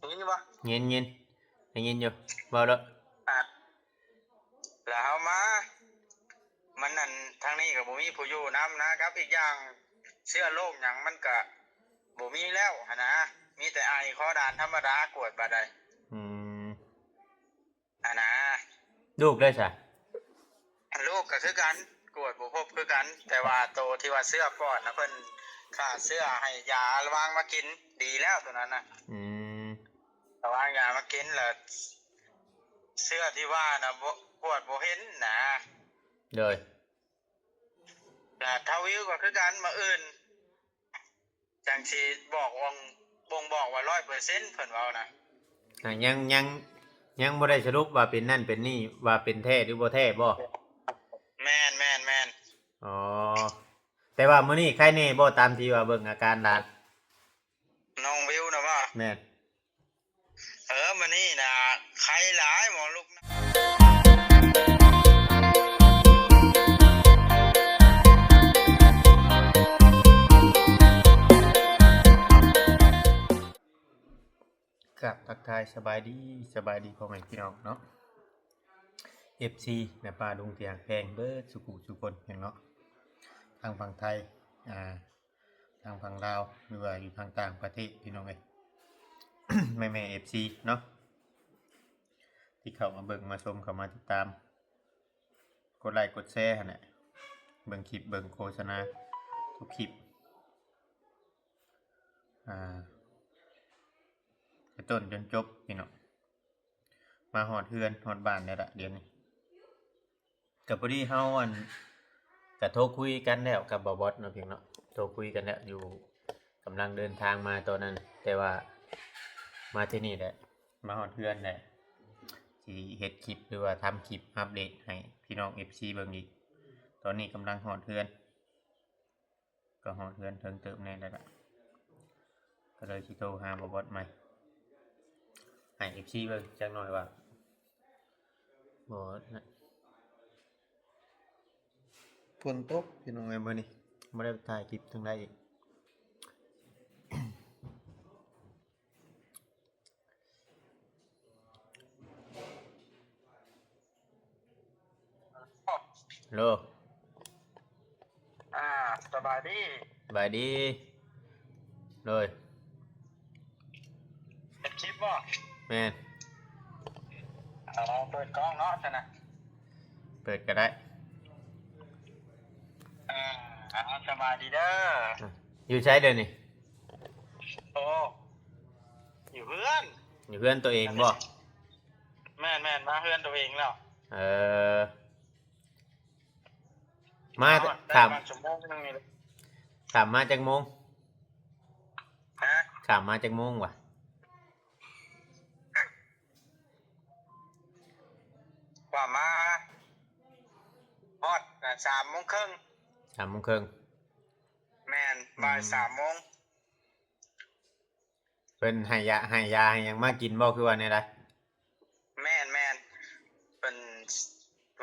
ຍິນຢູ່ບໍ່? ຍິນ ຍິນ ໄດ້ຍິນຢູ່ ເວົ້າໂລດ. ອ່າ ແລ້ວເຮົາມາ ມັນນັ້ນ ທາງນີ້ກໍບໍ່ມີຜູ້ຢູ່ນຳນະ ກັບອີກຢ່າງເຊື້ອໂລກຫຍັງມັນກະບໍ່ມີແລ້ວຫັ້ນນະ ມີແຕ່ໄອຄໍດານທຳມະດາ ກວດບາດໃດ. ອືມ ຫັ້ນນະ. ລູກເດ້ຊະ? ລູກກໍຄືກັນ ກວດບໍ່ພົບຄືກັນ ແຕ່ວ່າໂຕທີ່ວ່າເຊື້ອປອດນະ ເພິ່ນຂ້າເຊື້ອໃຫ້ຢາລະວັງມາກິນ ດີແລ້ວໂຕນັ້ນນະ. ອືມ ລະວັງຢາມາກິນ ແລ້ວເຊື້ອທີ່ວ່ານະ ບໍ່ ກວດບໍ່ເຫັນນະ. ໂດຍ ແລ້ວທ້າວວິວກໍຄືກັນ ມື້ອື່ນ ຈັ່ງຊິບອກ ບົ່ງ ບົ່ງບອກວ່າຮ້ອຍເປີເຊັນ ເພິ່ນເວົ້ານະ. ອ່າ ຍັງ ຍັງ ຍັງບໍ່ໄດ້ສະຫຼຸບວ່າເປັນນັ້ນເປັນນີ້ ວ່າເປັນແທ້ຫຼືບໍ່ແທ້ບໍ່? ແມ່ນໆໆ. ອໍ ແຕ່ວ່າມື້ນີ້ໄຄແດ່ບໍ່ ຕາມທີ່ວ່າເບິ່ງອາການຫຼານ? ນ້ອງວິວນະບໍ່? ແມ່ນ. ເອີ ມື້ນີ້ນະ ໄຄຫຼາຍໝໍລຸກ. ກາບທັກທາຍສະບາຍດີ ສະບາຍດີພໍ່ແມ່ພີ່ນ້ອງເນາະ ເອັບຊີ ແມ່ປ້າລຸງທີ່ຮັກແພງເບິດສູ່ຜູ້ສູ່ຄົນເນາະ ທາງຝັ່ງໄທ ອ່າ ທາງຝັ່ງລາວ ຫຼືວ່າຢູ່ທາງຕ່າງປະເທດ ພີ່ນ້ອງເອີຍ ແມ່ໆ ເອັບຊີເນາະ ທີ່ເຂົ້າມາເບິ່ງມາຊົມ ເຂົ້າມາຕິດຕາມ ກົດໄລກົດແຊຫັ້ນແຫຼະ ເບິ່ງຄລິບເບິ່ງໂຄສະນາທຸກຄລິບ ອ່າ ແຕ່ຕົ້ນຈົນຈົບ ພີ່ນ້ອງ. ມາຮອດເຮືອນຮອດບ້ານແລ້ວລະດຽວນີ້ ກໍພໍດີເຮົາ ອັນ ກໍໂທຄຸຍກັນແລ້ວກັບບ່າວບອດເນາະ ພີ່ນ້ອງເນາະ ໂທຄຸຍກັນແລ້ວ ຢູ່ ກຳລັງເດີນທາງມາຕອນນັ້ນ ແຕ່ວ່າມາທີ່ນີ້ແຫຼະ ມາຮອດເຮືອນແຫຼະ ຊິເຮັດຄລິບ ຫຼືວ່າທຳຄລິບອັບເດດໃຫ້ພີ່ນ້ອງເອັບຊີເບິ່ງອີກ. ຕອນນີ້ກຳລັງຮອດເຮືອນ ກໍຮອດເຮືອນເຖິງເຕີບແນ່ແລ້ວລະ ກໍເລີຍຊິໂທຫາບ່າວບອດໃໝ່ ໃຫ້ເອັບຊີເບິ່ງຈັກໜ້ອຍວ່າ ບໍ່ນະ ຝົນຕົກ ພີ່ນ້ອງເອີຍ ມື້ນີ້ບໍ່ໄດ້ໄປຖ່າຍຄລິບທາງໃດອີກ. ໂລ ອ່າ ສະບາຍດີ ສະບາຍດີ ໂດຍ ເຮັດຄລິບບໍ່? ແມ່ນ ເອົາ ເປີດກ້ອງເນາະຊັ້ນນະ ເປີດກໍໄດ້ ອ່າ ເອົາ ສະບາຍດີເດີ ອ່າ ຢູ່ໃສດຽວນີ້? ໂອ້ ຢູ່ເຮືອນ ຢູ່ເຮືອນຕົວເອງບໍ່? ແມ່ນໆ ມາເຮືອນຕົວເອງແລ້ວ ເອີ ມາ ໄດ້ ຂ້າມ ປະມານຊົ່ວໂມງໜຶ່ງນີ້ແຫຼະ ຂ້າມມາຈັກໂມງ? ຮະ? ຂ້າມມາຈັກໂມງວະ? ຂ້າມມາຮອດ ອ່າ ສາມໂມງເຄິ່ງ ສາມໂມງເຄິ່ງ ແມ່ນ ອືມ ບ່າຍສາມໂມງ. ເພິ່ນໃຫ້ຢາ ໃຫ້ຢາໃຫ້ຫຍັງມາກິນບໍ່ ຄືວ່າແນວໃດ? ແມ່ນໆ ເພິ່ນ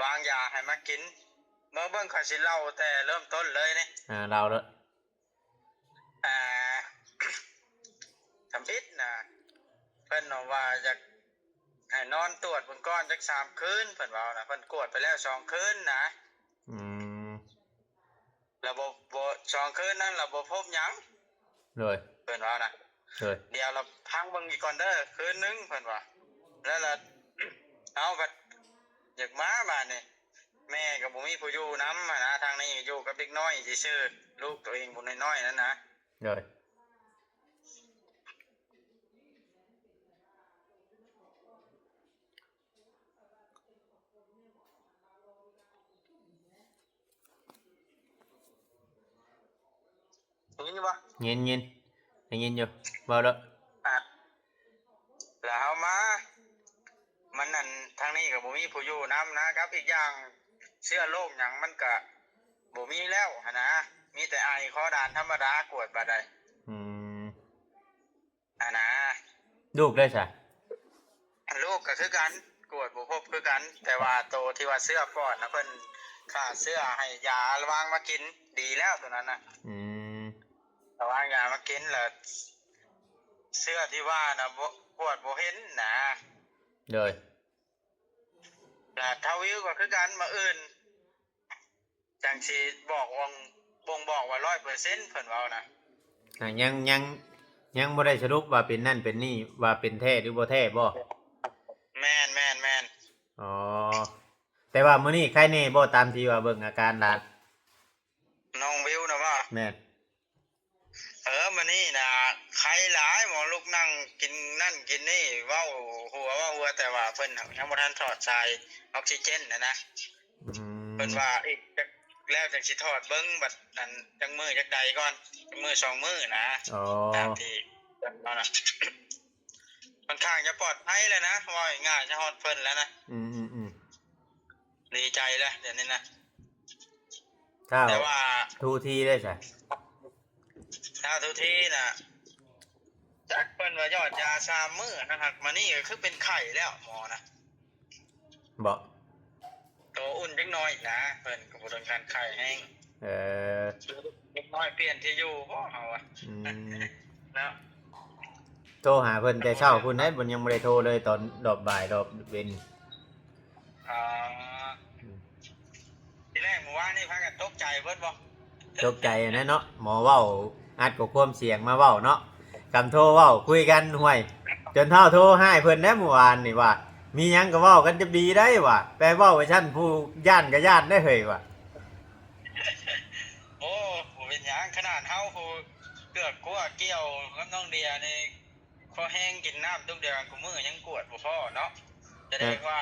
ວາງຢາໃຫ້ມາກິນ ເບິ່ງໆ ຂ້ອຍຊິເລົ່າແຕ່ເລີ່ມຕົ້ນເລີຍນີ້ ອ່າ ເລົ່າໂລດ ອ່າ ທຳອິດນະ ເພິ່ນວ່າຢາກໃຫ້ນອນຕວດເບິ່ງກ່ອນຈັກສາມຄືນ ເພິ່ນເວົ້ານະ ເພິ່ນກວດໄປແລ້ວສອງຄືນນະ ອືມ ລະບໍ່ ບໍ່ ສອງຄືນນັ້ນລະບໍ່ພົບຫຍັງ ໂດຍ ເພິ່ນວ່ານະ ໂດຍ ດຽວລະພັງເບິ່ງອີກກ່ອນເດີ ຄືນໜຶ່ງ ເພິ່ນວ່າ ແລ້ວລະ ເຮົາບັດຢາກມາບາດນີ້ ແມ່ກໍບໍ່ມີຜູ້ຢູ່ນຳຫັ້ນນະ ທາງນີ້ຢູ່ກັບເດັກນ້ອຍຊື່ໆ ລູກໂຕເອງຜູ້ນ້ອຍໆນັ້ນນະ ໂດຍ. ໄດ້ຍິນຢູ່ບໍ່? ຍິນ ຍິນ ໄດ້ຍິນຢູ່ ເວົ້າໂລດ. ອ່າ ແລ້ວເຮົາມາ ມັນ ອັນ ທາງນີ້ກໍບໍ່ມີຜູ້ຢູ່ນຳນະ ກັບອີກຢ່າງເຊື້ອໂລກຫຍັງມັນກະບໍ່ມີແລ້ວຫັ້ນນະ ມີແຕ່ໄອຄໍດ່ານທຳມະດາ ກວດບາດໃດ. ອືມ. ຫັ້ນນະ. ລູກເດ້ຊະ? ລູກກໍຄືກັນ ກວດບໍ່ພົບຄືກັນ ແຕ່ວ່າໂຕທີ່ວ່າເຊື້ອປອດນະ ເພິ່ນຂ້າເຊື້ອໃຫ້ຢາລະວັງມາກິນ ດີແລ້ວໂຕນັ້ນນະ. ອືມ. ລະວັງຢາມາກິນ ແລ້ວ ເຊື້ອທີ່ວ່ານະ ບໍ່ ກວດບໍ່ເຫັນນະ. ໂດຍ. ແລະທ້າວວິວກໍຄືກັນ ມື້ອື່ນຈັ່ງຊິບອກ ບົ່ງ ບົ່ງບອກວ່າຮ້ອຍເປີເຊັນ ເພິ່ນເວົ້ານະ. ອ່າ ຍັງ ຍັງ ຍັງບໍ່ໄດ້ສະຫຼຸບວ່າເປັນນັ້ນເປັນນີ້ ວ່າເປັນແທ້ຫຼືບໍ່ແທ້ບໍ່? ແມ່ນໆໆ. ອໍ ແຕ່ວ່າມື້ນີ້ໄຄແດ່ບໍ່ ຕາມທີ່ວ່າເບິ່ງອາການຫຼານ? ນ້ອງວິວນະບໍ່? ແມ່ນ. ເອີ ມື້ນີ້ນະໄຄຫຼາຍ ໝໍລຸກນັ່ງກິນນັ້ນກິນນີ້ ເວົ້າຫົວເວົ້າຫົວ ແຕ່ວ່າເພິ່ນຍັງບໍ່ທັນຖອດສາຍອອກຊີເຈນນະນະ. ອືມ ເພິ່ນວ່າອີກຈັກ ແລ້ວຈັ່ງຊິຖອດເບິ່ງ ບັດອັນ ຈັກມື້ຈັກໃດກ່ອນ ຈັກມື້ສອງມື້ນະ. ອໍ ຕາມທີ່ເພິ່ນເວົ້ານະ ຂ້ອນຂ້າງຈະປອດໄພແລ້ວນະ ເວົ້າງ່າຍໆ ຈະຮອດເພິ່ນແລ້ວນະ. ອືມໆໆ. ດີໃຈແລ້ວດຽວນີ້ນະ. ທ້າວ ແຕ່ວ່າທູທີເດ້ຊະ? ທ້າວທູທີນະ ຈັກເພິ່ນວ່າຢອດຢາສາມມື້ນະ ຫາກມານີ້ກໍຄືເປັນໄຂ້ແລ້ວໝໍນະ. ບໍ່? ໂຕອຸ່ນຈັກໜ້ອຍນະ ເພິ່ນກໍບໍ່ຕ້ອງການໄຂ້ແຮງ. ເອີ ເດັກນ້ອຍປ່ຽນທີ່ຢູ່ບໍ່ເຮົາວ່າ. ອືມ ເນາະ. ໂທຫາເພິ່ນແຕ່ເຊົ້າພຸ້ນໃດ໋ ເພິ່ນຍັງບໍ່ໄດ້ໂທເລີຍ ຕອນດອບບ່າຍດອບເວັນ. ອໍ ອືມ ທີແລກມື້ວານນີ້ພາກັນຕົກໃຈເບິດບໍ່? ຕົກໃຈຫັ້ນແຫຼະເນາະ ໝໍເວົ້າອັດຂໍ້ຄວາມສຽງມາເວົ້າເນາະ. ກຳໂທເວົ້າຄຸຍກັນ ຫ້ວຍ ຈົນທ້າວໂທຮ້າຍເພິ່ນແດ່ມື້ວານນີ້ວ່າ ມີຫຍັງກໍເວົ້າກັນຈະດີໄດ໋ວ່າ ໄປເວົ້າໄປຊັ້ນ ຜູ້ຢ້ານກໍຢ້ານໄດ໋ເຮີ້ຍວ່າ. ໂອ້ ບໍ່ເປັນຫຍັງ ຂະໜາດເຮົາຜູ້ເກືອກກົວກ່ຽວກັບນ້ອງເດຍນີ້ ຂໍແຮງກິນນ້ຳຕຸກດຽວ ຄູ່ມື້ຍັງກວດບໍ່ພໍເນາະ. ສະແດງວ່າ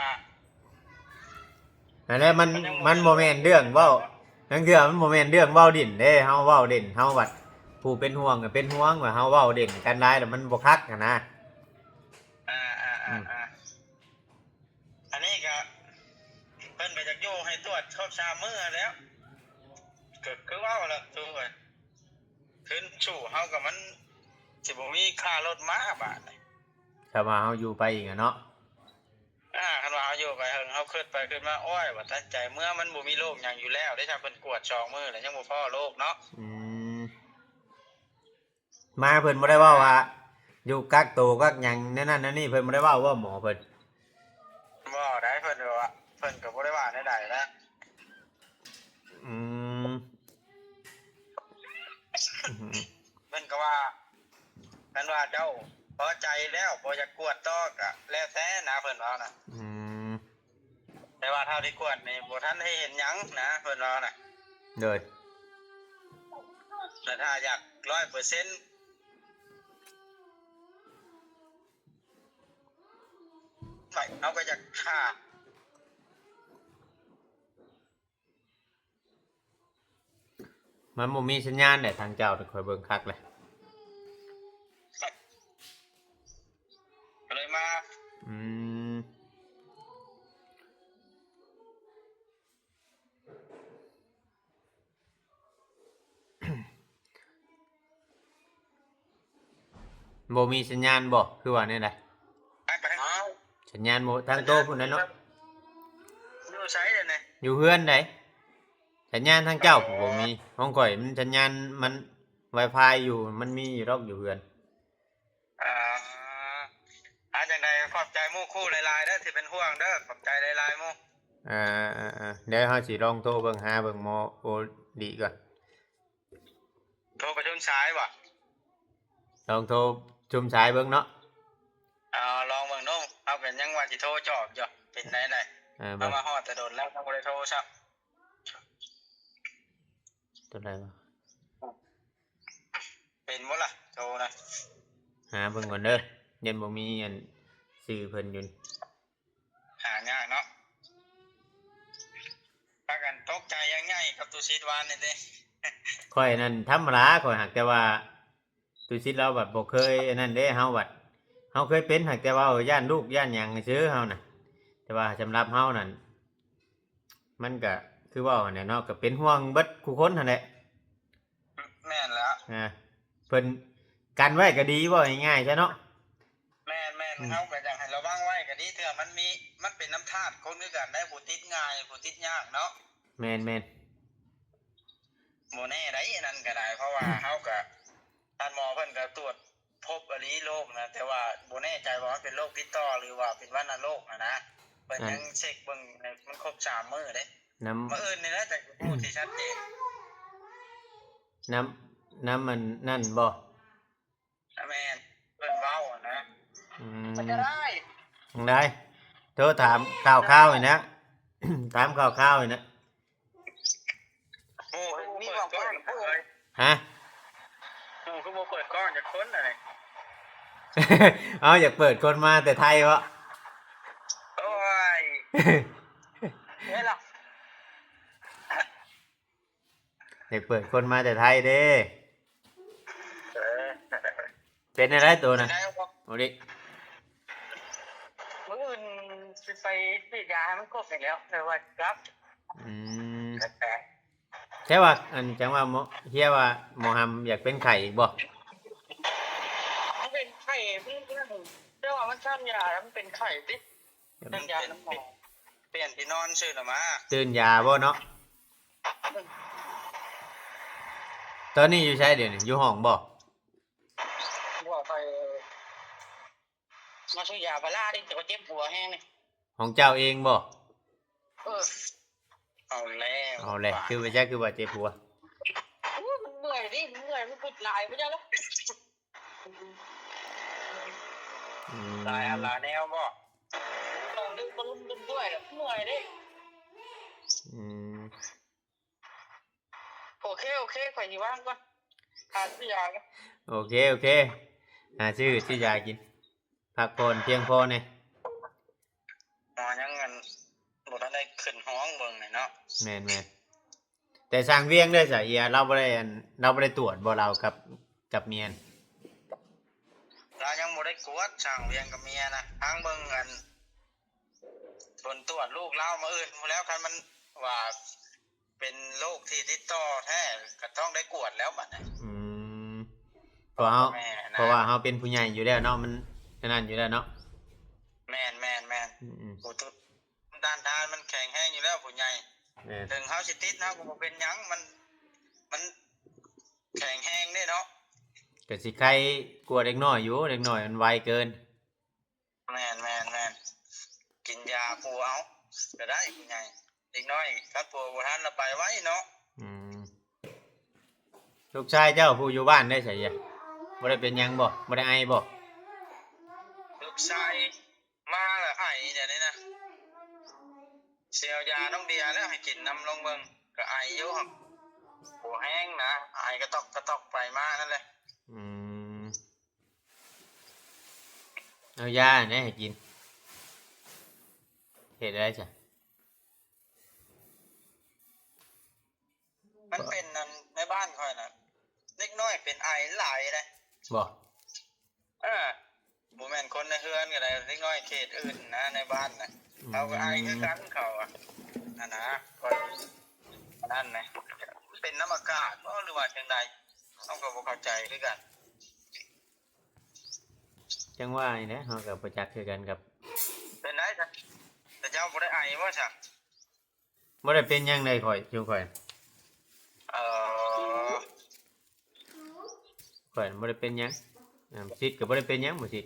ຫັ້ນແຫຼະ ມັນ ມັນບໍ່ແມ່ນເລື່ອງເວົ້າ ລາງເທື່ອມັນບໍ່ແມ່ນເລື່ອງເວົ້າຫຼິ້ນເດ້ ເຮົາເວົ້າຫຼິ້ນ ເຮົາບັດຜູ້ເປັນຫ່ວງກໍເປັນຫ່ວງ ວ່າເຮົາເວົ້າຫຼິ້ນກັນຫຼາຍແລ້ວມັນບໍ່ຄັກຫັ້ນນະ. ອ່າໆໆ ອືມ ອັນນີ້ກໍເພິ່ນກໍຢາກຢູ່ໃຫ້ຕວດຄົບສາມມື້ຫັ້ນແຫຼ້ວ ກໍຄືເວົ້າແຫຼະ ຄືນສູ່ເຮົາກໍມັນຊິບໍ່ມີຄ່າລົດມາບາດນີ້ ຖ້າວ່າເຮົາຢູ່ໄປອີກອະເນາະ. ອ່າ ຄັນວ່າເຮົາຢູ່ໄປເຫິງ ເຮົາຄິດໄປຄິດມາ ໂອ້ຍ ວ່າຕັດໃຈເມືອ ມັນບໍ່ມີໂລກຫຍັງຢູ່ແລ້ວເດ້ ຖ້າເພິ່ນກວດສອງມື້ແລ້ວຍັງບໍ່ພໍໂລກເນາະ. ອືມ ມາເພິ່ນບໍ່ໄດ້ເວົ້າວ່າຢູ່ກັກໂຕກັກຫຍັງແນວນັ້ນແນວນີ້ ເພິ່ນບໍ່ໄດ້ເວົ້າບໍ່ ໝໍເພິ່ນ? ບໍ່ໄດ້ ເພິ່ນວ່າ ເພິ່ນກໍບໍ່ໄດ້ວ່າແນວໃດນະ. ອືມ ເພິ່ນກໍວ່າ ຄັນວ່າເຈົ້າພໍໃຈແລ້ວ ບໍ່ຢາກກວດຕໍ່ ກໍແລ້ວແຕ່ນະ ເພິ່ນເວົ້ານະ. ອືມ ແຕ່ວ່າເທົ່າທີ່ກວດນີ້ບໍ່ທັນໄດ້ເຫັນຫຍັງນະ ເພິ່ນເວົ້ານະ. ໂດຍ. ແລະຖ້າຢາກຮ້ອຍເປີເຊັນ ເຮົາກໍຢາກຖ້າ. ມັນບໍ່ມີສັນຍານແຫຼະ ທາງເຈົ້າ ຂ້ອຍເບິ່ງຄັກແລ້ວ ກໍເລີຍມາ. ອືມ ບໍ່ມີສັນຍານບໍ່ ຄືວ່າແນວໃດ? ສັນຍານບໍ່ ທາງໂຕພຸ້ນແຫຼະເນາະ. ຢູ່ໃສດຽວນີ້? ຢູ່ເຮືອນໃດ໋. ສັນຍານທາງເຈົ້າບໍ່ມີ ຂອງຂ້ອຍມັນສັນຍານ ມັນ Wi-Fi ຢູ່ ມັນມີຢູ່ດອກຢູ່ເຮືອນ. ອ່າ ອ່າ ຈັ່ງໃດຂອບໃຈໝູ່ຄູ່ຫຼາຍໆເດີ ທີ່ເປັນຫ່ວງເດີ ຂອບໃຈຫຼາຍໆໝູ່. ອ່າ ດຽວເຮົາຊິລອງໂທເບິ່ງ ຫາເບິ່ງໝໍໂອດີກ່ອນ. ໂທປະຊຸມສາຍບໍ່? ລອງໂທຊຸມສາຍເບິ່ງເນາະ. ເອົາລອງເບິ່ງດູ ເຮົາກໍຍັງວ່າຊິໂທຈອບຢູ່ ເປັນໄດ້ໃດ. ເອີ ເອົາມາຮອດແຕ່ດົນແລ້ວ ຍັງບໍ່ໄດ້ໂທຊ້ຳ. ຕົວໃດວະ? ເປັນບໍ່ລະ ໂທນະ? ຫາເບິ່ງກ່ອນເດີ ຍັງບໍ່ມີອັນຊື່ເພິ່ນຢູ່. ຫາຍາກເນາະ ພາກັນຕົກໃຈຢ່າງໃຫຍ່ກັບຕຸສິດວານນີ້ເດ້. ຂ້ອຍນັ້ນທຳມະດາ ຂ້ອຍຫາກແຕ່ວ່າຕຸສິດລາວບັດບໍ່ເຄີຍອັນນັ້ນເດ້ ເຮົາບັດ ເຮົາເຄີຍເປັນ ຫາກແຕ່ວ່າຢ້ານລູກຢ້ານຫຍັງຊື່ເຮົານະ. ແຕ່ວ່າສຳລັບເຮົານັ້ນ ມັນກະຄືເວົ້າຫັ້ນແຫຼະເນາະ ກະເປັນຫ່ວງເບິດຄູ່ຄົນຫັ້ນແຫຼະ. ແມ່ນແລ້ວ ອ່າ ເພິ່ນກັນໄວ້ກໍດີ ເວົ້າງ່າຍໆຊະເນາະ. ແມ່ນໆ ອືມ ເຮົາກໍຢາກໃຫ້ລະວັງໄວ້ກໍດີ ເທື່ອມັນມີ ມັນເປັນນຳທາດຄົນຄືກັນໄດ໋ ຜູ້ຕິດງ່າຍ ຜູ້ຕິດຍາກເນາະ. ແມ່ນໆ ບໍ່ແນ່ໃດ໋ ອັນນັ້ນກໍໄດ້ ເພາະວ່າເຮົາກໍ ທ່ານໝໍເພິ່ນກໍຕວດ ພໍ ຄົບອີ່ຫຼີໂລກນະ ແຕ່ວ່າບໍ່ແນ່ໃຈວ່າມັນເປັນໂລກຕິດຕໍ່ ຫຼືວ່າເປັນວັນນະໂລກຫັ້ນນະ. ເພິ່ນຍັງເຊັກເບິ່ງ ມັນຄົບສາມມື້ເດ້. ນຳ ມື້ອື່ນນີ້ແຫຼະ ຈັ່ງຊິຮູ້ທີ່ຊັດເຈນ. ນຳ ນຳອັນນັ້ນບໍ່? ແມ່ນ ເພິ່ນເວົ້າຫັ້ນນະ. ອືມ ເປັນຈັ່ງໃດ? ຈັ່ງໃດ? ໂທຖາມຂ່າວໆນີ້ນະ ຖາມຂ່າວໆນີ້ນະ. ໂອ້ຍ ມີເວົ້າເປີດ ຮະ? ໂອ້ ຄືບໍ່ເປີດກ້ອງຈັກຄົນອັນນີ້? ເອົາ ຢາກເປີດຄົນມາແຕ່ໄທເບາະ? ໂອ້ຍ ເອີ ລະ ຢາກເປີດຄົນມາແຕ່ໄທເດ້. ເອີ ເປັນແນວໃດໂຕນະ? ເປັນແນວໃດ? ໂອລິ ມື້ອື່ນຊິໄປສີດຢາໃຫ້ມັນຄົບນີ້ແຫຼ້ວ ແຕ່ວ່າກັບ. ອືມ ແຕ່ ແຕ່ວ່າ ອັນ ຈັ່ງວ່າໝໍ ເຮຍວ່າໝໍຫຳຢາກເປັນໄຂ້ອີກບໍ່? ມັນເປັນໄຂ້ ແຕ່ວ່າມັນຊານຢາແລ້ວມັນເປັນໄຂ້ຕິ. ມັນເປັນ ປ່ຽນທີ່ນອນຊື່ລະມາ ຕື່ນຢາບໍ່ເນາະ? ຕອນນີ້ຢູ່ໃສດຽວນີ້? ຢູ່ຫ້ອງບໍ່? ບໍ່ ຂ້ອຍມາຊື້ຢາພາລາເດ້ ແຕ່ວ່າເຈັບຫົວແຮງນີ້. ຂອງເຈົ້າເອງບໍ່? ເອີ ເອົາແລ້ວ ເອົາແລ້ວ ຄືວ່າ ຄືວ່າເຈັບຫົວ? ໂອ້ຍ ມັນເມື່ອຍເດ້ ມັນເມື່ອຍ ມັນຄຶດຫຼາຍບໍ່ຈັກລະ. ອືມ ຫຼາຍອັນຫຼາຍແນວບໍ່? ເອີ ດຶງປະລຸມກັນດ້ວຍ ເມື່ອຍເດ້. ອືມ ໂອເຄ ໂອເຄ ຂ້ອຍຊິວາງກ່ອນ ຫາຊື້ຢາກ່ອນ. ໂອເຄ ໂອເຄ ຫາຊື້ ຊື້ຢາກິນ ພັກຜ່ອນພຽງພໍແດ່. ໝໍຍັງ ອັນ ບໍ່ທັນໄດ້ຂຶ້ນຫ້ອງເບິ່ງເລີຍເນາະ. ແມ່ນໆ ແຕ່ຊ່າງວຽງເດ້ສະເອຍ ລາວບໍ່ໄດ້ ອັນ ລາວບໍ່ໄດ້ຕວດບໍ່ ລາວກັບ ກັບເມຍ? ລາວຍັງບໍ່ໄດ້ກວດຊ່າງວຽງກັບເມຍນະ ທາງເບິ່ງ ອັນ ຜົນຕວດລູກລາວມື້ອື່ນພຸ້ນແລ້ວ ຄັນມັນວ່າເປັນໂລກທີ່ຕິດຕໍ່ແທ້ ກໍຕ້ອງໄດ້ກວດແລ້ວບັດນີ້. ອືມ ເພາະເຮົາ ແມ່ນນະ ເພາະວ່າເຮົາເປັນຜູ້ໃຫຍ່ຢູ່ແລ້ວເນາະ ມັນອັນນັ້ນຢູ່ແລ້ວເນາະ. ແມ່ນໆໆ ອືມໆ ພູມຕ້ານທານມັນແຂງແຮງຢູ່ແລ້ວຜູ້ໃຫຍ່. ແມ່ນ ເຖິງເຮົາຊິຕິດເຮົາກໍບໍ່ເປັນຫຍັງ ມັນ ມັນແຂງແຮງເດ້ເນາະ. ກໍຊິໄຄກວ່າເດັກນ້ອຍຢູ່ ເດັກນ້ອຍມັນໄວເກີນ. ແມ່ນໆໆ ກິນຢາປູເອົາກໍໄດ້ຜູ້ໃຫຍ່ ເດັກນ້ອຍຄັນປູບໍ່ທັນລະໄປໄວເນາະ. ອືມ ລູກຊາຍເຈົ້າຜູ້ຢູ່ບ້ານໄດ້ໃສ? ບໍ່ໄດ້ເປັນຫຍັງບໍ່? ບໍ່ໄດ້ໄອບໍ່? ລູກຊາຍມາລະໄອດຽວນີ້ນະ ຊິເອົາຢານ້ອງເດຍແລ້ວໃຫ້ກິນນຳ ລອງເບິ່ງ ກໍໄອຢູ່ ບໍ່ແຮງນະ ໄອກະຕອກກະຕອກໄປມານັ້ນແຫຼະ. ອືມ ເອົາຢາແດ່ໃຫ້ກິນ ເຮັດໄດ້ຊະ. ມັນເປັນ ອັນ ໃນບ້ານຂ້ອຍນະ ເດັກນ້ອຍເປັນໄອຫຼາຍເດ້. ບໍ່? ເອີ ບໍ່ແມ່ນຄົນໃນເຮືອນກໍໄດ້ ເດັກນ້ອຍເຂດອື່ນນະ ໃນບ້ານນະ ເຂົາກໍໄອຄືກັນເຂົາອະ ຫັ້ນນະ. ຂ້ອຍ ອັນນັ້ນນະ ເປັນນຳອາກາດບໍ່ ຫຼືວ່າຈັ່ງໃດ ເຮົາກໍບໍ່ເຂົ້າໃຈຄືກັນ. ຈັ່ງວ່ານີ້ແຫຼະ ເຮົາກໍບໍ່ຈັກຄືກັນກັບ ເປັນໄດຊະ ແຕ່ເຈົ້າບໍ່ໄດ້ໄອບໍ່ຊະ? ບໍ່ໄດ້ເປັນຫຍັງໃດຂ້ອຍ ຢູ່ຂ້ອຍ ເອີ ຂ້ອຍບໍ່ໄດ້ເປັນຫຍັງ. ອາ ຊິດກໍບໍ່ໄດ້ເປັນຫຍັງ ບໍ່ຊິດ.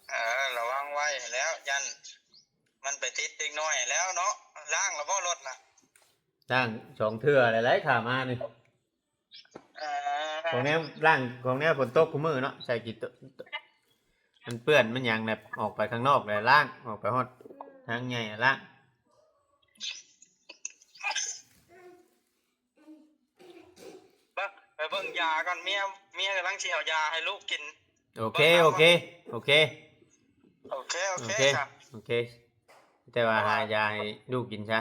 ເອີ ລະວັງໄວ້ແລ້ວ ຢ້ານມັນໄປຕິດເດັກນ້ອຍແລ້ວເນາະ. ລ້າງລະບໍ່ລົດນະ? ລ້າງສອງເທື່ອແລ້ວ ຂ້າມານີ້. ເອີ ຂອງແນວລ້າງ ຂອງແນວຝົນຕົກຄູ່ມື້ເນາະ ໃສ່ກີໂຕ ມັນເປື້ອນມັນຫຍັງແບບ ອອກໄປຂ້າງນອກແລ້ວລ້າງ ອອກໄປຮອດທາງໃຫຍ່ລ້າງ. ເບິ່ງ ໄປເບິ່ງຢາກ່ອນ ເມຍ ເມຍກຳລັງຊິເອົາຢາໃຫ້ລູກກິນ. ໂອເຄ ໂອເຄ ໂອເຄ ໂອເຄ ໂອເຄ ໂອເຄ ໂອເຄ ແຕ່ວ່າຫາຢາໃຫ້ລູກກິນຊະ.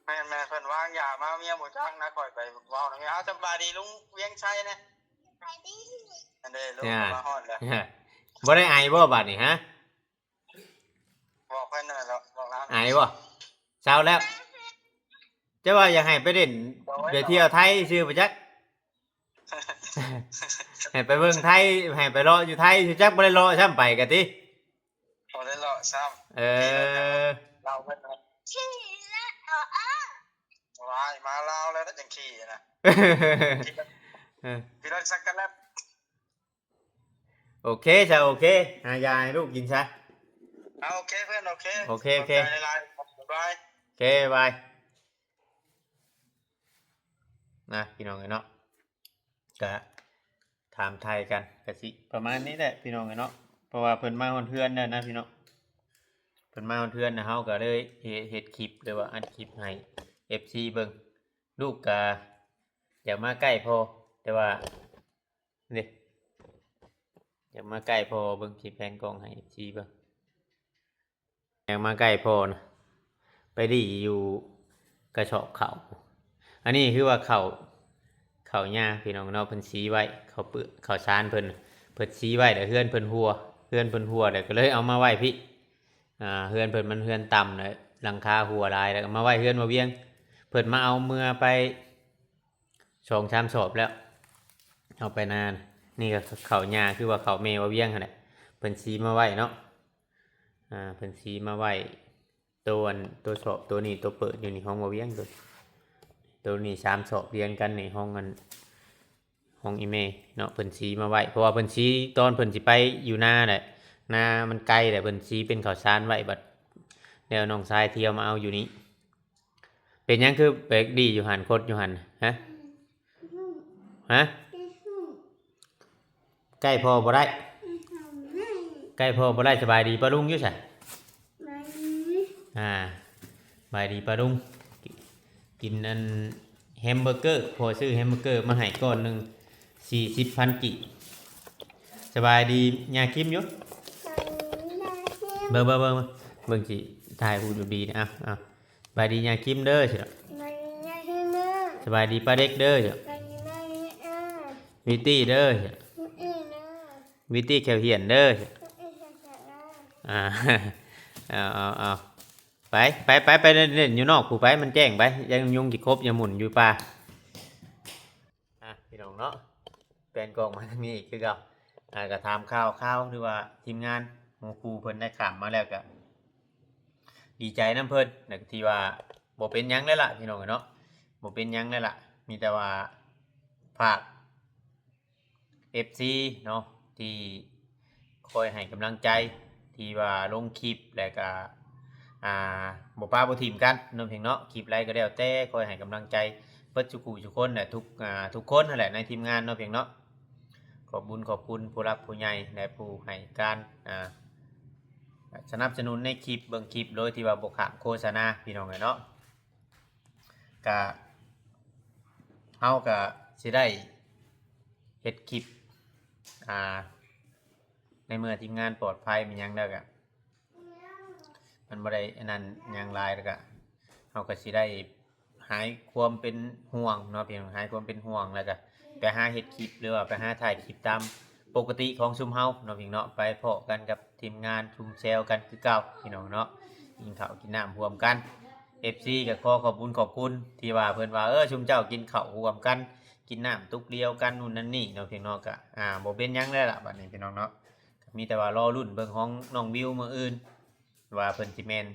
ແມ່ນໆ ເພິ່ນວາງຢາມາ ເມຍບໍ່ຈັກນະ ຂ້ອຍໄປເວົ້ານຳເມຍ. ເອົາ ສະບາຍດີລຸງວຽງໄຊແດ່. ສະບາຍດີ ອັນເດ ລູກມາຮອດແລ້ວ. ບໍ່ໄດ້ໄອບໍ່ບາດນີ້ຮະ? ບອກເພິ່ນນັ້ນແຫຼະ ບອກລາວ ໄອບໍ່? ເຊົາແລ້ວ. ເຈົ້າວ່າຢາກໃຫ້ໄປຫຼິ້ນ ໄປທ່ຽວໄທຊື່ບໍ່ຈັກ ໃຫ້ໄປເບິ່ງໄທ ໃຫ້ໄປເລາະຢູ່ໄທຊື່ຈັກ ບໍ່ໄດ້ເລາະຊ້ຳໄປກະຕິ ບໍ່ໄດ້ເລາະຊ້ຳ. ເອີ ລາວເພິ່ນ ຂີ່ລົດ ວ້າຍ ມາລາວແລ້ວຈັ່ງຂີ່ນະ ເອີ ຂີ່ລົດຊັກໂກແລັດ. ໂອເຄຊະ ໂອເຄ ຫາຢາໃຫ້ລູກກິນຊະ. ເອົາ ໂອເຄເພື່ອນ ໂອເຄ ໂອເຄ ໂອເຄ ຂອບໃຈຫຼາຍໆ ບາຍບາຍ ໂອເຄ ບາຍ. ນະ ພີ່ນ້ອງເອີຍເນາະ ກະຖາມໄຖ່ກັນ ກະຊິປະມານນີ້ແຫຼະ ພີ່ນ້ອງເອີຍເນາະ ເພາະວ່າເພິ່ນມາຮອດເຮືອນແລ້ວນະ ພີ່ນ້ອງ. ເພິ່ນມາຮອດເຮືອນນະ ເຮົາກະເລີຍເຮັດ ເຮັດຄລິບ ຫຼືວ່າອັດຄລິບໃຫ້ເອັຟຊີເບິ່ງ. ລູກກະຢາກມາໃກ້ພໍ່ ແຕ່ວ່າ ນີ້ ຢາກມາໃກ້ພໍ່ເບິ່ງ ຊິແພນກ້ອງໃຫ້ເອັຟຊີເບິ່ງ. ຢາກມາໃກ້ພໍ່ນະ ໄປດີຢູ່ກະສອບເຂົ້າ. ອັນນີ້ຄືວ່າເຂົ້າ ເຂົ້າຍາ ພີ່ນ້ອງເນາະ ເພິ່ນສີໄວ້ ເຂົ້າເປືອກ ເຂົ້າສານເພິ່ນ ເພິ່ນສີໄວ້ ແລ້ວເຮືອນເພິ່ນຮົ່ວ ເຮືອນເພິ່ນຮົ່ວ ແລ້ວກໍເລີຍເອົາມາໄວ້ພີ້. ອ່າ ເຮືອນເພິ່ນມັນເຮືອນຕ່ຳ ແລ້ວຫຼັງຄາຮົ່ວຫຼາຍ ແລ້ວກໍມາໄວ້ເຮືອນບ່າວວຽງ. ເພິ່ນມາເອົາເມືອໄປ ສອງສາມສອບແລ້ວ ເອົາໄປນານະ. ນີ້ກໍເຂົ້າຍາ ຄືວ່າເຂົ້າແມ່ບ່າວວຽງຫັ້ນແຫຼະ ເພິ່ນສີມາໄວ້ເນາະ. ອ່າ ເພິ່ນສີມາໄວ້ ໂຕອັນ ໂຕສອບໂຕນີ້ ໂຕເປີດຢູ່ນີ້ ຂອງບ່າວວຽງ ໂຕ ໂຕນີ້ສາມສອບລຽນກັນນີ້ ຂອງອັນ ຂອງອີ່ແມ່ເນາະ ເພິ່ນສີມາໄວ້ ເພາະວ່າເພິ່ນສີຕອນເພິ່ນຊິໄປຢູ່ນາແຫຼະ ນາມັນໄກແຫຼະ ເພິ່ນສີເປັນເຂົ້າສານໄວ້ ບັດແລ້ວນ້ອງຊາຍທ່ຽວມາເອົາຢູ່ນີ້. ເປັນຫຍັງຄືແປກດີຢູ່ຫັ້ນ ຄົດຢູ່ຫັ້ນ ຮະ ຮະ? ໃກ້ພໍ່ບໍ່ໄດ້ ໃກ້ພໍ່ບໍ່ໄດ້. ສະບາຍດີປ້າລຸງຢູ່ໃສ? ອ່າ ສະບາຍດີປ້າລຸງ. ກິນອັນແຮມເບີເກີ ພໍ່ຊື້ແຮມເບີເກີມາໃຫ້ກ້ອນໜຶ່ງ ສີ່ສິບພັນກີບ. ສະບາຍດີຍ່າຄິມຢູ່ ເບິ່ງ ເບິ່ງ ເບິ່ງ ເບິ່ງ ຊິຖ່າຍຮູບຢູ່ດີນະ. ເອົາ ເອົາ ສະບາຍດີຍ່າຄິມເດີ ຊິດອກ ສະບາຍດີປ້າເດັກເດີ ວິວຕີ້ເດີ ວິວຕີ້ແຂ້ວຫ້ຽນເດີ. ອ່າ ເອົາ ເອົາ ເອົາ ໄປ ໄປ ໄປ ໄປເລ່ນຢູ່ນອກພຸ້ນໄປ ມັນແຈ້ງໄປ ຢ້ານຍຸງຊິຄົບ ຢ່າໝຸ່ນຢູ່ປ່າ. ອ່ະ ພີ່ນ້ອງເນາະ ແປນກ້ອງມາທາງນີ້ອີກຄືເກົ່າ. ອ່າ ກໍຖາມຂ່າວໆ ຫຼືວ່າທີມງານໝູ່ຄູ່ເພິ່ນໄດ້ຂ້າມມາແລ້ວ ກໍດີໃຈນຳເພິ່ນ ແລ້ວກໍທີ່ວ່າບໍ່ເປັນຫຍັງແລ້ວລະ ພີ່ນ້ອງເອີຍເນາະ ບໍ່ເປັນຫຍັງແລ້ວລະ. ມີແຕ່ວ່າຝາກ ເອັຟຊີເນາະ ທີ່ຄອຍໃຫ້ກຳລັງໃຈ ທີ່ວ່າລົງຄລິບ ແລ້ວກະ ອ່າ ບໍ່ປະບໍ່ຖິ້ມກັນເນາະ ເພງເນາະ. ຄລິບໃດກໍແລ້ວແຕ່ ຄອຍໃຫ້ກຳລັງໃຈເບິດສູ່ຜູ້ສູ່ຄົນ ແລະ ທຸກ ອ່າ ທຸກຄົນຫັ້ນແຫຼະ ໃນທີມງານເນາະ ເພງເນາະ. ຂອບບຸນຂອບຄຸນຜູ້ຫຼັກຜູ້ໃຫຍ່ ແລະ ຜູ້ໃຫ້ການ ອ່າ ສະໜັບສະໜູນໃນຄລິບ ເບິ່ງຄລິບໂດຍທີ່ວ່າບໍ່ຂ້າມໂຄສະນາ ພີ່ນ້ອງເອີຍເນາະ. ກະ ເຮົາກະຊິໄດ້ເຮັດຄລິບ ອ່າ ໃນເມື່ອທີມງານປອດໄພແມ່ນຫຍັງແລ້ວກະ ມັນບໍ່ໄດ້ອັນນັ້ນຫຍັງຫຼາຍ ແລ້ວກະ ເຮົາກະຊິໄດ້ຫາຍຄວາມເປັນຫ່ວງເນາະ ພີ່ນ້ອງ ຫາຍຄວາມເປັນຫ່ວງ ແລ້ວກະໄປຫາເຮັດຄລິບ ຫຼືວ່າໄປຫາຖ່າຍຄລິບຕາມປົກກະຕິຂອງຊຸມເຮົາເນາະ ພີ່ນ້ອງເນາະ. ໄປພໍ້ກັນກັບທີມງານຊຸມແຊວກັນຄືເກົ່າ ພີ່ນ້ອງເນາະ ກິນເຂົ້າກິນນ້ຳຮ່ວມກັນ. ເອັຟຊີກໍຂໍຂອບບຸນຂອບຄຸນທີ່ວ່າເພິ່ນວ່າ ເອີ ຊຸມເຈົ້າກິນເຂົ້າຮ່ວມກັນ ກິນນ້ຳຕຸກດຽວກັນ ນັ້ນນັ້ນນີ້ເນາະ ພີ່ນ້ອງເນາະ. ກະ ອ່າ ບໍ່ເປັນຫຍັງແລ້ວລະ ບັດນີ້ ພີ່ນ້ອງເນາະ. ກໍມີແຕ່ວ່າລໍລຸ້ນເບິ່ງຂອງນ້ອງວິວມື້ອື່ນ ວ່າເພິ່ນຊິແມ່ນ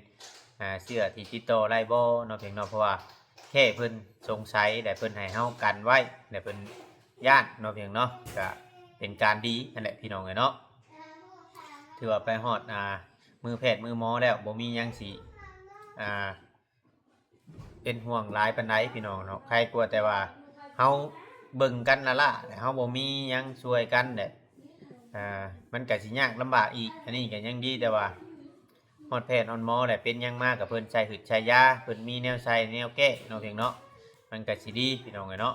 ອ່າ ເຊື້ອທີ່ຕິດຕໍ່ໄດ້ບໍ່ເນາະ ພີ່ນ້ອງເນາະ. ເພາະວ່າແຄ່ເພິ່ນສົງໄສ ແລະ ເພິ່ນໃຫ້ເຮົາກັນໄວ້ ແລະ ເພິ່ນຢ້ານເນາະ ພີ່ນ້ອງເນາະ ກະເປັນການດີຫັ້ນແຫຼະ ພີ່ນ້ອງເອີຍເນາະ. ຖືວ່າໄປຮອດ ອ່າ ມືແພດມືໝໍແລ້ວ ບໍ່ມີຫຍັງຊິ ອ່າ ເປັນຫ່ວງຫຼາຍປານໃດ ພີ່ນ້ອງເນາະ. ໄຄກວ່າແຕ່ວ່າເຮົາເບິ່ງກັນລ້າໆ ແລະ ເຮົາບໍ່ມີຫຍັງຊ່ວຍກັນ ແລະ ອ່າ ມັນກະຊິຍາກລຳບາກອີກ. ອັນນີ້ກະຍັງດີແຕ່ວ່າຮອດແພດຮອດໝໍ ແລະ ເປັນຫຍັງມາກະເພິ່ນໃສ່ຫືດໃສ່ຢາ ເພິ່ນມີແນວໃສ່ແນວແກ້ເນາະ ເພງເນາະ ມັນກະຊິດີ ພີ່ນ້ອງເອີຍເນາະ.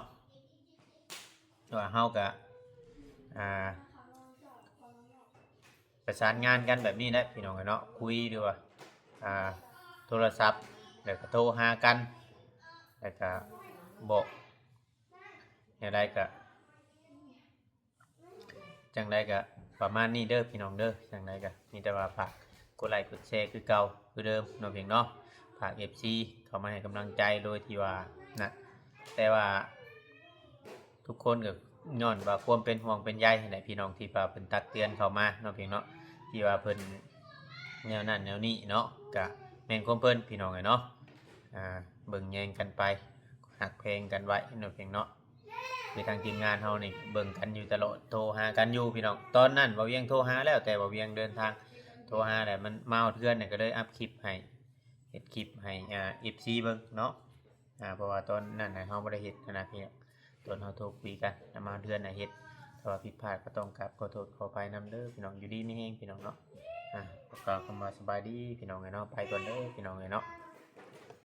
ແຕ່ວ່າເຮົາກະ ອ່າ ປະສານງານກັນແບບນີ້ແຫຼະ ພີ່ນ້ອງເອີຍເນາະ ຄຸຍ ຫຼືວ່າ ອ່າ ໂທລະສັບ ແລ້ວກໍໂທຫາກັນ ແລ້ວກໍບອກ ແນວໃດກໍ ຈັ່ງໃດກໍປະມານນີ້ເດີ ພີ່ນ້ອງເດີ. ຈັ່ງໃດກໍມີແຕ່ວ່າຝາກກົດໄລກົດແຊຄືເກົ່າຄືເດີມເນາະ ເພງເນາະ. ຝາກເອັຟຊີເຂົ້າມາໃຫ້ກຳລັງໃຈໂດຍທີ່ວ່ານະ ແຕ່ວ່າ ທຸກຄົນກໍຍ້ອນວ່າຄວາມເປັນຫ່ວງເປັນໃຍຫັ້ນແຫຼະ ພີ່ນ້ອງ ທີ່ວ່າເພິ່ນຕັກເຕືອນເຂົ້າມາເນາະ ເພງເນາະ ທີ່ວ່າເພິ່ນແນວນັ້ນແນວນີ້ເນາະ ກະແມ່ນຄວາມເພິ່ນ ພີ່ນ້ອງເອີຍເນາະ. ອ່າ ເບິ່ງແຍງກັນໄປ ຮັກແພງກັນໄວ້ເນາະ ເພງເນາະ. ຄືທາງທີມງານເຮົານີ້ເບິ່ງກັນຢູ່ຕະຫຼອດ ໂທຫາກັນຢູ່ພີ່ນ້ອງ. ຕອນນັ້ນບ່າວວຽງໂທຫາແລ້ວ ແຕ່ບ່າວວຽງເດີນທາງ ໂທຫາແລ້ວ ມັນມາຮອດເຮືອນນີ້ ກໍເລີຍອັບຄລິບໃຫ້ ເຮັດຄລິບໃຫ້ ອ່າ ເອັຟຊີເບິ່ງເນາະ. ອ່າ ເພາະວ່າຕອນນັ້ນນະ ເຮົາບໍ່ໄດ້ເຮັດຫັ້ນນະພີ່ນ້ອງ ຕອນເຮົາໂທຄຸຍກັນນະ ມາເຮືອນນະເຮັດ. ຖ້າວ່າຜິດພາດກໍຕ້ອງກາບຂໍໂທດຂໍອະໄພນຳເດີພີ່ນ້ອງ. ຢູ່ດີມີແຮງພີ່ນ້ອງເນາະ. ອ່າ ກໍກ່າວຄຳວ່າສະບາຍດີພີ່ນ້ອງເອີຍເນາະ. ໄປກ່ອນເດີພີ່ນ້ອງເອີຍເນາະ.